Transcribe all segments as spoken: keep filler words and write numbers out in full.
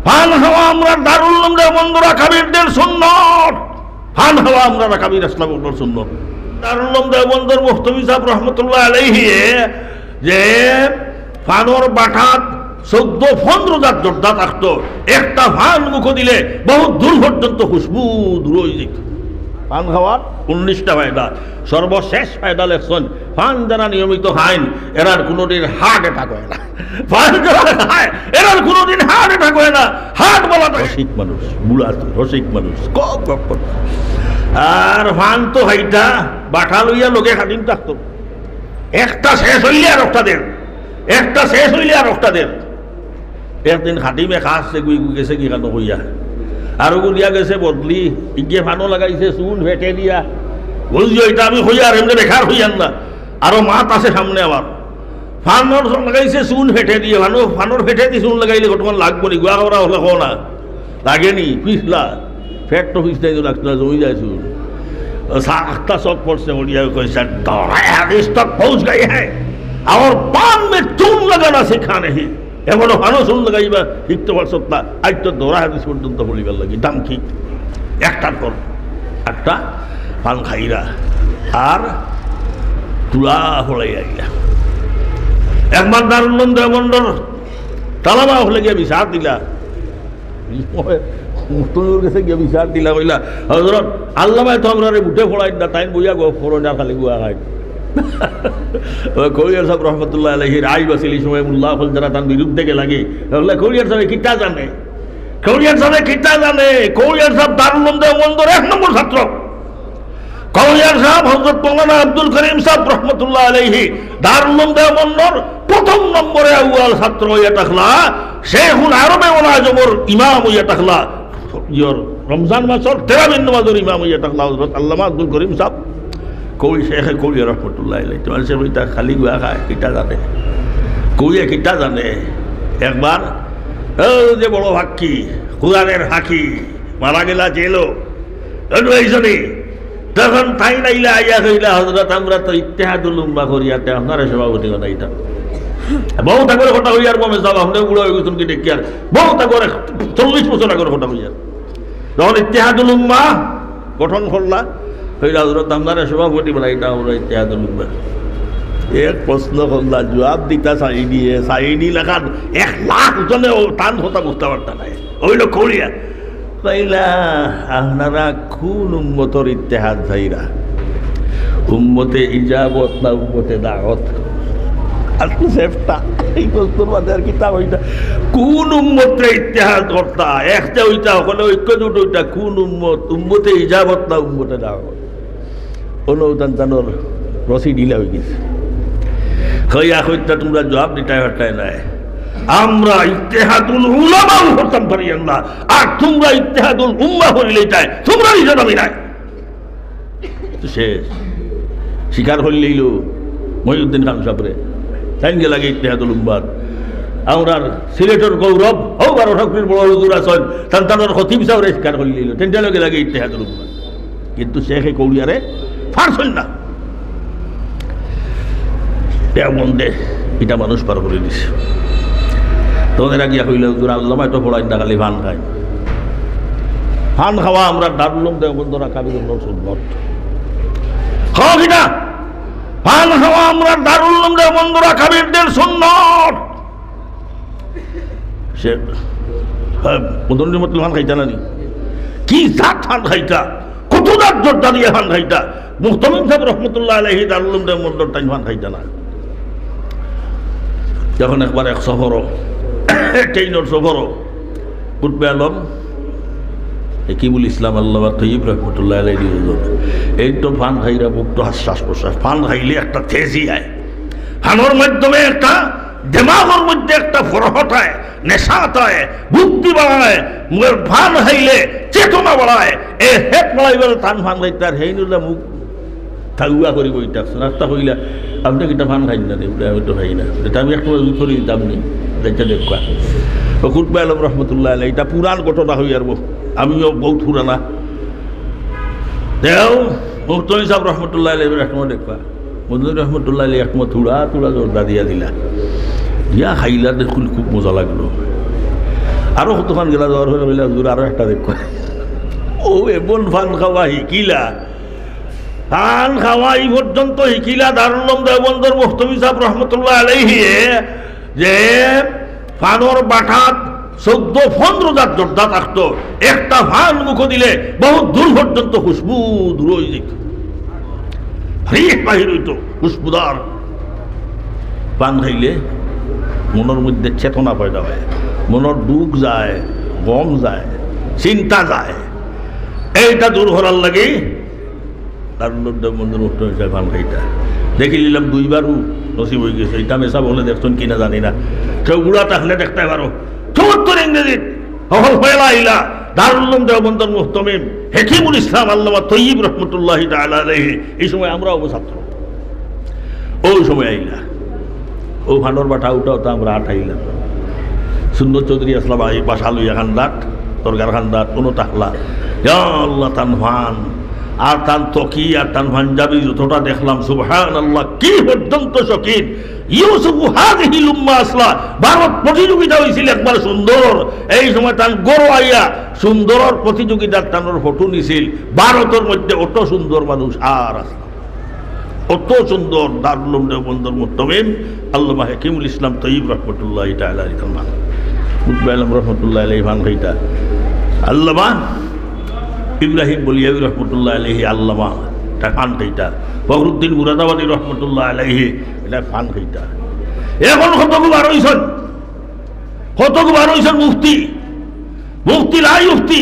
পান খাওয়া আমরার দারুল উলুম দেওবন্দর আকাবিরদের সুন্নত। পান খাওয়া আমরার আকাবির আসলাফ অকলর সুন্নত। দারুল উলুম দেওবন্দর মুহতামিম সাহেব রহমতুল্লাহ আলাইহি যে পানর বাটাত চৌদ্দ পনরো জাত জর্দা থাকতো, একটা পান মুখো দিলে বহুত দূর পর্যন্ত খুশবু দূর অই যাইতো। পান খাওয়ার উনিশটা ফায়দা, সর্বশেষ ফায়দা লেখছইন, পান যারা নিয়মিত খাইন, এরার কোনোদিন heart attack অয় না। পান যারা খায়, এরার কোনোদিন heart attack অয় না। Heart বালা থাকে। রসিক মানুষ, বুড়া তো রসিক মানুষ, খুব গপ করতা। আর পান তো খাইতা, বাটা লইয়া লগে খাদিম থাকতো। একটা শেষ অইলে আর একটা দের, একটা শেষ অইলে আর একটা দের। একদিন খাদিমে খাসে গুই গুই গেছে কি খানো কইয়া, আর ওগু দিয়া গেছে বদলি, ইগে পানো লাগাইছে চুন ফেটে দিয়া। বুঝছো, ইটা আমি কইয়ার, এমনে বেকার কইয়ার না, আরো মাত আছে সামনে আবার। পানর লাগাইছে চুন ফেটে দিয়া, পানো, পানর ফেটে দি চুন লাগাইলে কতক্ষণ লাগবো নি? গুয়া খাওয়া হলে কো না, লাগে নি? পিছলা, ফেট তো পিছলাই তো লাগতো না, জমি যায় চুন। আখতা চোখ পড়ছে, ওড়িয়া কইছে, "দৌরায়ে হাদিস তক পৌঁছ গয়ে হ্যায়, অর পান মে চুন লাগানা সিখা নেহি।" এখনো পানো চুন লাগাইবা শিখতে পারছত না, আইজ তো দৌরায়ে হাদিস পর্যন্ত পড়িবার লাগি। দাম কি? একটার পর একটা পান খাইরা আর তুলা ফলাই আইলা। একবার দারুল উলুম দেওবন্দর তালাবা হলে গিয়া বিচার দিলা। মুফতির গেছে গিয়া বিচার দিলা, কইলা, "হযরত, আল্লামায় তো আমরারে বুটে ফড়াইন না, তাইন বইয়া গফ করইন আর খালি গুয়া খাইন।" ওই কৌলিয়ার সাহেব রহমতুল্লাহ আলাইহি রায় বাছিল ই সময়, মোল্লা অকল যারা তান বিরুদ্ধে গেলাগি, বলে, "কৌলিয়ার সাহেব কিতা জানে? কৌলিয়ার সাহেব কিতা জানে?" কৌলিয়ার সাহেব দারুল উলুম দেওবন্দর এক নম্বর ছাত্র। কৌলিয়ার সাহেব হযরত মৌলানা আব্দুল করিম সাহেব রহমতুল্লাহ আলাইহি দারুল উলুম দেওবন্দর প্রথম নম্বরে আউয়াল ছাত্র অইয়া থাকলা, শেখুল আরবে ওয়াল আজমর ইমাম অইয়া থাকলা, ইয়র রমজান মাসর তেরাবির নামাজর ইমাম অইয়া থাকলা হযরত আল্লামা আব্দুল করিম সাহেব। কই শেখে কই রহমতুল্লাহ আলাইহি। তোমার সে কইতা খালি গুয়া খায়, কিতা জানে? কইয়ে কিতা জানে? একবার, ও যে বড় ফাঁকি, কোরআনের ফাঁকি, মারা গেলা জেলো, অইলো এই জন্যে। তখন তাইন আইলা আইয়া কইলা, "হযরত, আমরা তো ইত্তেহাদুল উম্মাহ করিয়ার, তে আপনারে সভাপতি বানাইতাম।" বহুত আগর কথা কইয়ার, মোমেন সাহেব, আপনে বুড়া অই গেছইন কি দেখিয়ার, বহুত আগর, চল্লিশ বছর আগর কথা কইয়ার। যখন ইত্তেহাদুল উম্মাহ গঠন করলা, কইলা, "হযরত, আপনারে সভাপতি বানাইতাম আমরা ইত্তেহাদুল উম্মাহ।" এক প্রশ্ন করলা, জবাব দিতা চাইনি, চাইনি লাখান এক লাখ জনে ও তান কথা বুঝতা পারতা নায়। অইলো করিয়া। কইলা, "আপনারা কোন উম্মতর ইত্তেহাদ চাইরা? উম্মতে ইজাবত না উম্মতে দাওয়াত?" আসলে সেফটা, এই প্রশ্নর মাঝে আর কিতা কইতা? কোন উম্মতরে ইত্তেহাদ করতা? একটা অইতা, হকলে ঐক্যজোট অইতা, কোন উম্মত? উম্মতে ইজাবত না উম্মতে দাওয়াত? অনো তান তানর রশি ঢিলা অই গেছে। কইয়া কইতা, "তোমরা জবাব দিতায় পারতায় নায়। আমরা ইত্তেহাদুল উলামাও করতাম পারিয়ার না, আর তোমরা ইত্তেহাদুল উম্মাহ করিলাইতায়, তোমরা নিজে দাবি নাই।" তো শেষ। স্বীকার করিলাইলো মহিউদ্দিন খান সাহেবরে। তাইন গেলাগি ইত্তেহাদুল উম্মাহ। আমরার সিলেটর গৌরব, হউ বারো ঠাকুরর বড় হুজুর আছইন, তান তানর খতিব সাহেবরে স্বীকার করিলাইলো। তাইন গেলাগি ইত্তেহাদুল উম্মাহ। কিন্তু শেখে কৌড়িয়ারে পারছইন না। দেওবন্দে ইটা মানুষ বার করি দিছে। তখন এরা গিয়া কইলা, "হুজুর, আল্লামায় তো পড়াইন না, খালি পান খাইন।" পান খাওয়া আমরার দারুল উলুম দেওবন্দর আকাবির অকলর সুন্নত। খাওয়া কিনা? পান খাওয়া আমরার দারুল উলুম দেওবন্দর আকাবিরদের সুন্নত। সে, হ্যাঁ, মদনী মতল পান খাইতা না নি? কি জাত পান খাইতা? কত জাত জর্দা দিয়া পান খাইতা? মুহতামিম সাহেব রহমতুল্লাহ আলাইহি দারুল উলুম দেওবন্দর তাইন পান খাইতা না। যখন একবার এক সফরো, ট্রেইনর সফরো, কুতবে আলম, হেকিমুল ইসলাম আল্লামা তৈয়ব রহমতুল্লাহ আলাইহি হুজুর, এই তো পান খাইরা মুক্ত শ্বাস প্রশ্বাস, পান খাইলে একটা তেজি আয়, পানর মাধ্যমে একটা দেমাগর মধ্যে একটা ফরহত আয়, নেশাত আয়, বুদ্ধি বাড়ায়, মুখের পান খাইলে চেতনা বাড়ায়। এ হেত বাড়াইবার তান পান খাইতার হেইনুল্লাহ মুখ থাগুয়া করি বই থাকছইন। আস্তা কইলা, "আপনে কিতা পান খাইন না রে?" বলে, "আমি তো খাই না।" "এটা আমি একটু উজু করি দিতাম নি, দেখতে দেখবা।" তো কুতবে আলম রহমতুল্লাহ আলাইহি, এটা পুরান ঘটনা হই আর বউ, আমিও বহুত পুরানা। দেও, মুহতামিম সাহেব রহমতুল্লাহ আলাইহি এক সময় দেখবা। মদনী রহমতুল্লাহ আলাইহি এক সময় থুড়া থুড়া জর্দা দিয়া দিলা। দিয়া খাইলা, দেখুন খুব মজা লাগলো। আরো কতখান গেলা যাওয়ার পরে বলে, "হুজুর, আরো একটা দেখো।" ও এমন ফান খাওয়া হিকিলা, ফান খাওয়া ই পর্যন্ত হিকিলা দারুল উলুম দেওবন্দর মুহতামিম সাহেব রহমতুল্লাহ আলাইহি, যে ফানর বাটাত চৌদ্দ পনরো জাত জর্দা থাকতো, একটা ফান মুখো দিলে বহুত দূর পর্যন্ত খুশবু দূর অই যাইত, রিহ বাহির অইতো খুশবুদার। ফান খাইলে মনর মধ্যে চেতনা পয়দা অয়, মনর দুঃখ যায়, গম যায়, চিন্তা যায়। এইটা দূর করার লাগি দারুল উলুম দেওবন্দর মুহতামিম সাহেব ফান খাইতা। দেখি নিলাম দুইবারও নসিব অই গেছে। ইটা মেসাব অকলে দেখছইন কিনা জানি না, কেউ বুড়া থাকলে দেখতায় পারো। চুয়াত্তর ইংরেজিত হকল পয়লা আইলা দারুল উলুম দেওবন্দর মুহতামিম হেকিমুল ইসলাম আল্লামা তৈয়ব রহমতুল্লাহি তাআলা আলাইহি। ই সময় আমরাও ছাত্র, অউ সময় আইলা। অউ ফানর বাটা উঠাও তো আমরা আট আইলাম। সুন্নত চৌধুরী আসলা ভাই বাসা লইয়া কান্দাত, দরগার কান্দাত, কুনু থাকলা। ইয়া আল্লাহ, তান ফান আর তান তকি আর তান পাঞ্জাবি যতটা দেখলাম, সুবহানাল্লাহ, কি পর্যন্ত শৌখিন। ইউসুফ হাদিহিল উম্মাহ আসলা, ভারত প্রতিযোগিতা অইছিল একবার সুন্দরর, এই সময় তান ঘরো আইয়া সুন্দরর প্রতিযোগিতার তানর ফটো নিছিল, ভারতর মধ্যে অত সুন্দর মানুষ আর আসলা, অত সুন্দর দারুল উলুম দেওবন্দর মুহতামিম আল্লামা হেকিমুল ইসলাম তৈয়ব রহমতুল্লাহি তাআলা আলাইহি। কুতবে আলম রহমতুল্লাহ আলাইহি ফান খাইতা, আল্লামা ইব্রাহিম বলিয়াবি রহমতুল্লাহ আলাইহি আল্লামা, ইটা ফান খাইতা, ফখরুদ্দিন মুরাদাবাদী রহমতুল্লাহ আলাইহি, ইটা ফান খাইতা। এখন কতগু বার অইছইন, কতগু বার অইছইন মুফতি, মুফতি লা ইউফতি,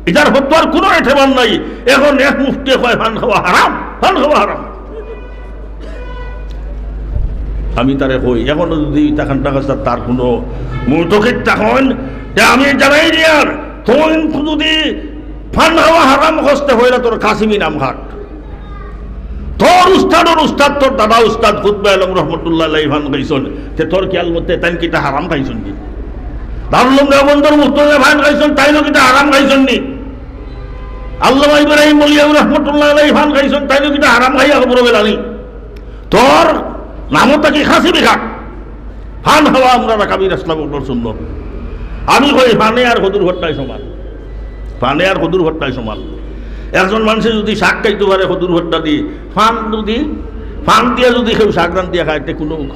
ইটার ফতোয়ার কুনু এতেবার নাই। এখন এক মুফতিয়ে কয় ফান খাওয়া হারাম, ফান খাওয়া হারাম। আমি তারে কই, এখনো যদি ইতা খান্ডা খাস্তা তার কুনু মুতকিদ থাকইন, তে আমি জানাই দিয়ার, তুই যদি ফান খাওয়া হারাম কইস তে অইলে তোর কাসিমি নাম কাট। তোর উস্তাদর উস্তাদ, তোর দাদা উস্তাদ কুতবে আলম রহমতুল্লাহ আলাইহি ফান খাইছইন, তে তোর খিয়াল মতে তাইন কিতা হারাম খাইছইন নি? দারুল উলুম দেওবন্দর মুহতামিমে ফান খাইছইন, তাইনও কিতা হারাম খাইছইন নি? আল্লামা ইব্রাহিম বলিয়াবি রহমতুল্লাহ আলাইহি ফান খাইছইন, তাইনও কিতা হারাম খাইয়া কবরো গেলা নি? তোর নামও থাকি কাসিমি কাট। ফান খাওয়া আমরার আকাবির আসলাফ অকলর সুন্নত। আমি কই, ফানে আর কদুর ভর্তায় সমান। ফানে আর কদুর ভর্তায় সমান। একজন মানষে যদি শাক খাইতো পারে কদুর ভর্তা দি, ফান যদি, ফান দিয়া যদি কেউ শাক রান্ধিয়া খায়, তে কুনু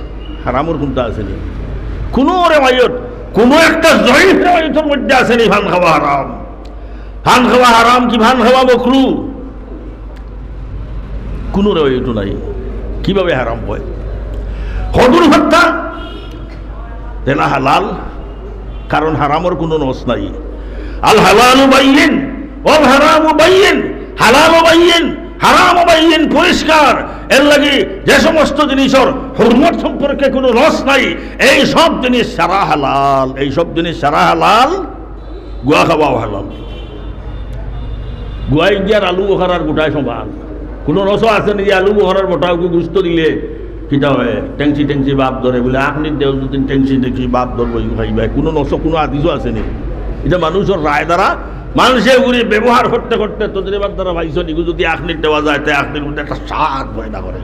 হারামর কুনটা আছে নি? কুনু রেওয়ায়ত, কুনু একটা জয়ীফ রেওয়ায়তর মধ্যে আছে নি ফান খাওয়া হারাম? ফান খাওয়া হারাম কি ফান খাওয়া মকরু? কুনু রেওয়ায়ত নাই। কিভাবে হারাম অয়? কদুর ভর্তা যেলা হালাল, কারণ হারামর কুনু নস নাই। আল হালালু বাইয়িন, ওয়াল হারামু বাইয়িন, হালালও বাইয়িন, হারামও বাইয়িন, পরিষ্কার। এর লাগি যে সমস্ত জিনিসর হুরমত সম্পর্কে কুনু নস নাই, এই সব জিনিস সারা হালাল, এই সব জিনিস সারা হালাল। গুয়া খাওয়াও হালাল। গুয়াই দিয়ার আলু বখারার গোটায় সমান। কুনু নস আছে নি যে আলু বখারার গোটা গুস্ত দিলে কিতা অয়? টেংসি টেংসি বাপ ধরে বুলে, আখনির দেও যদি টেংসি টেংসি বাপ ধরবো, ইউ খাইবায়। কুনু নস, কুনু হাদিসও আছে নি? ইটা মানুষর রায় দ্বারা, মানষে ইগুরে ব্যবহার করতে করতে তজরিবার দ্বারা পাইছইন, ইগু যদি আখনির দেওয়া যায়, তে আখনির মধ্যে একটা স্বাদ পয়দা করে।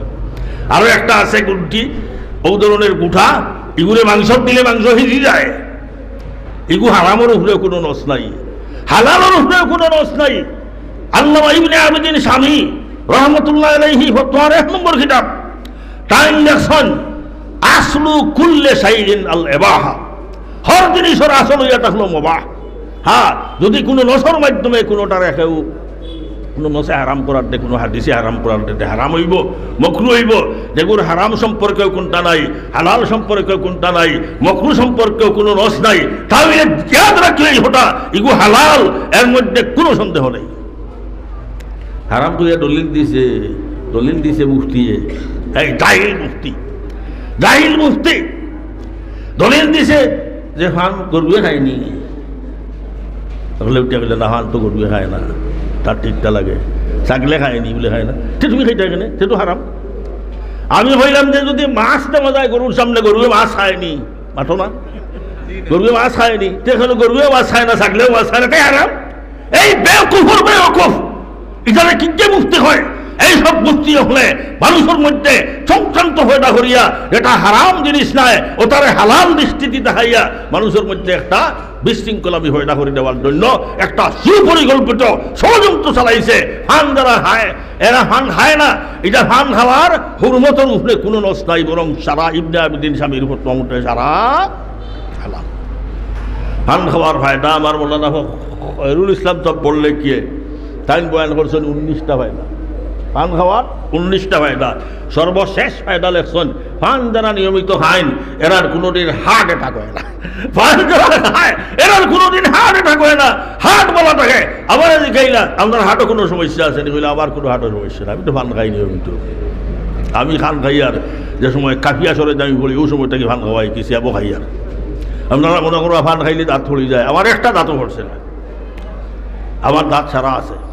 আরো একটা আছে গুটি, অউ ধরনের গুটা, ইগুরে মাংসত দিলে মাংস হিজি যায়। ইগু হারামর উপরে কুনু নস নাই, হালালর উপরে কুনু নস নাই। আল্লামা ইবনে আবিদিন শামী রহমতুল্লাহ আলাইহি ফতোয়ার এক নম্বর কিতাব, তাইন লেখছইন, "আসলু কুল্লে শাইইন আল ইবাহা।" হর জিনিসর আসল অইয়া থাকলো মুবাহ। হ্যাঁ, যদি কুনু নসর মাধ্যমে কুনুটারে কেউ কুনু নসে হারাম করার দে, কুনু হাদিসে হারাম করার দে, হারাম অইবো, মকরু অইবো। যেগুর হারাম সম্পর্কেও কুনটা নাই, হালাল সম্পর্কেও কুনটা নাই, মকরু সম্পর্কেও কুনু নস নাই, তাহলে ইয়াদ রাখিও এই কথা, ইগু হালাল, এর মধ্যে কুনু সন্দেহ নাই। হারাম কইয়া দলিল দিছে, দলিল দিছে মুফতিয়ে, এই জাহিল মুফতি, জাহিল মুফতি দলিল দিছে যে ফান গরুয়ে খায়নি। তাহলে উঠিয়া কইলে, "না, ফান তো গরুয়ে খায় না, তার ঠিকটা লাগে, ছাগলে খায়নি বলে খায় না।" তে তুমি খাইতায় কেনে? তে তো হারাম। আমি কইলাম যে যদি মাছ দেওয়া যায় গরুর সামনে, গরুয়ে মাছ খায়নি, মাতো না, গরুয়ে মাছ খায়নি, তে অখন গরুয়ে মাছ খায় না, ছাগলেও মাছ খায় না, তাই হারাম? এই বেওকুফর বেওকুফ, ইতারে কিতা মুফতি কয়? এই সব গোষ্ঠী অকলে মানুষর মধ্যে সংক্রান্ত পয়দা করিয়া, যেটা হারাম জিনিস নায়, ওটারে হালাল দৃষ্টিতে দেখাইয়া মানুষর মধ্যে একটা বিশৃঙ্খলা আমি পয়দা করে দেওয়ার জন্য একটা সুপরিকল্পিত ষড়যন্ত্র চালাইছে। পান যারা খায়, এরা পান খায় না, এটা পান খাওয়ার হুরমতর উপরে কোনো নস নাই, বরং সারা ইবনে আবিদিন শামীর ফতোয়া মতে সারা হালাল। পান খাওয়ার ফায়দা আমার মৌলানা ফ-, খয়রুল ইসলাম তো বললে কি, তাইন বয়ান করছেন উনিশটা ফায়দা। পান খাওয়ার উনিশটা ফায়দা। সর্বশেষ ফায়দা লেখছেন, পান যারা নিয়মিত খাইন, এরার কোনোদিন হার্ট অ্যাটাক হয় না। পান যারা খায়, এরার কোনোদিন হার্ট অ্যাটাক হয় না। হার্ট ভালা থাকে। আবার আজ খাইলা, আপনার হার্টও কোনো সমস্যা আছে নি? কইলে, "আমার কোনো হার্টও সমস্যা না, আমি তো পান খাই নিয়মিত। আমি পান খাই, আর যে সময় কাফিয়া শরীত আমি পড়ি, ওই সময় থাকি পান খাওয়াই, কি সেবও খাই আর।" আপনারা মনে করবা পান খাইলে দাঁত পড়ি যায়, আমার একটা দাঁতও পড়ছে না, আমার দাঁত সারা আছে।